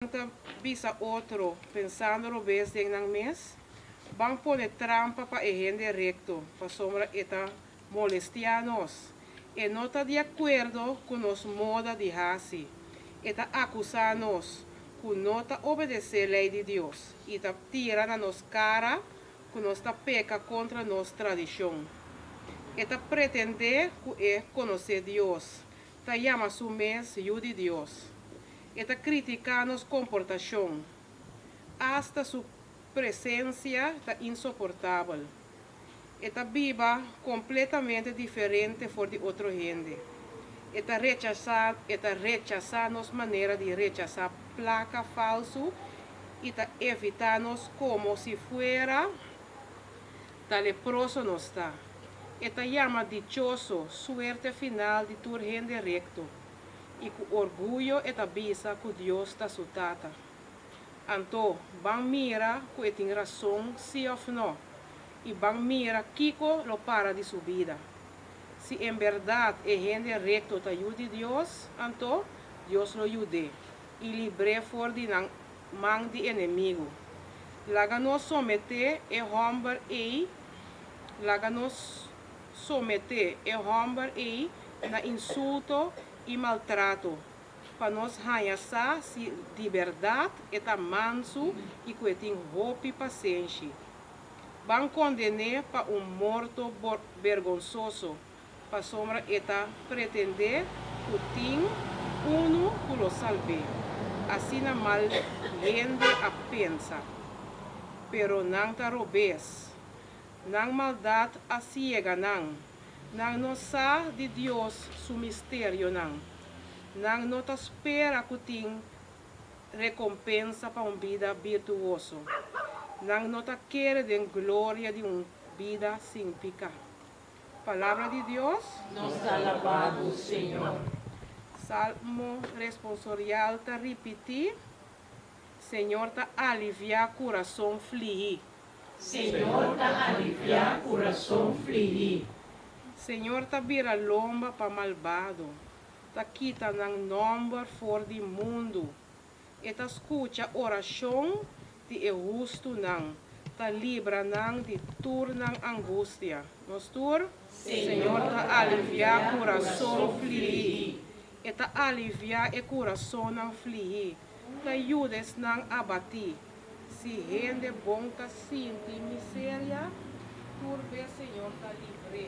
Nan ta bisa otro, pensando robes den nan mes, Ban pone trampa pa e hende rekto, pasobra e ta molestiá nos. E no ta di akuerdo ku nos moda di hasi. E ta akusá nos ku no ta obedesé lei di Dios i ta tira na nos kara ku nos ta peka kontra nos tradishon. E ta pretendé ku e konosé Dios, ta yama su mes yu di Dios. E ta kritiká nos komportashon. Asta su presensia ta insoportabel. E ta biba kompletamente diferente for di otro hende. E ta rechasá e ta rechasá nos manera di rechasá plaka falsu i ta evitá nos komo si fuera ta leproso nos ta. E ta yama dichoso suerte final di tur hende rekto. i ku orguyo e ta bisa ku Dios ta su Tata. Anto, ban mira ku e tin rason sí òf nò, i ban mira kiko lo para di su bida. Si en bèrdat e hende rekto ta yu di Dios, anto, Dios lo yud'é i libr'é for di nan man di enemigu. Laga nos someté e hòmber ei, laga nos someté e hòmber ei na insulto i maltrato, pa nos haña sa si di bèrdat e ta mansu i ku e tin hopi pasenshi. Ban konden'é pa un morto bergonsoso, pasobra e ta pretendé ku tin unu ku lo salb'é. Asina mal hende a pensa. Pero nan ta robes. Nan maldat a siega nan. Nan no sa di Dios su misterionan. Nan no ta spera ku tin rekompensa pa un bida birtuoso. Nan no ta kere den gloria di un bida sin piká. Palabra di Dios. Nos ta alabá bo, Señor. Salmo responsorial ta ripití, Señor ta aliviá kurason flihí. Señor ta aliviá kurason flihí. Señor ta bira lomba pa malbado, ta kita nan nòmber for di mundu. E ta skucha orashon di e hustunan, ta libra nan di tur nan angustia. Nos tur? Señor ta aliviá kurason flihí. E ta aliviá e kurasonnan flihí, ta yuda esnan abatí. Si hende bon ta sinti miseria, tur bes Señor ta libr'é.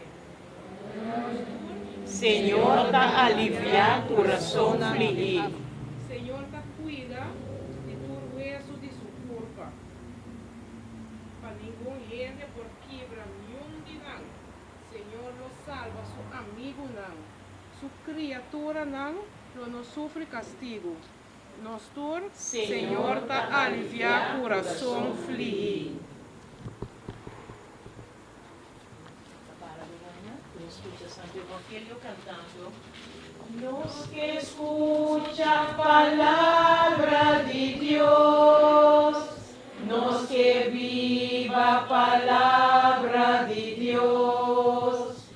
Nos tur. Señor ta aliviá kurason flihí. Señor ta kuida di tur wesu di su kurpa, pa ningun hende por kibra niun di nan. Señor lo salba su amigunan, su kriaturanan lo no sufri kastigu. Nos tur, Señor ta aliviá kurason flihí. Nos ke skucha palabra.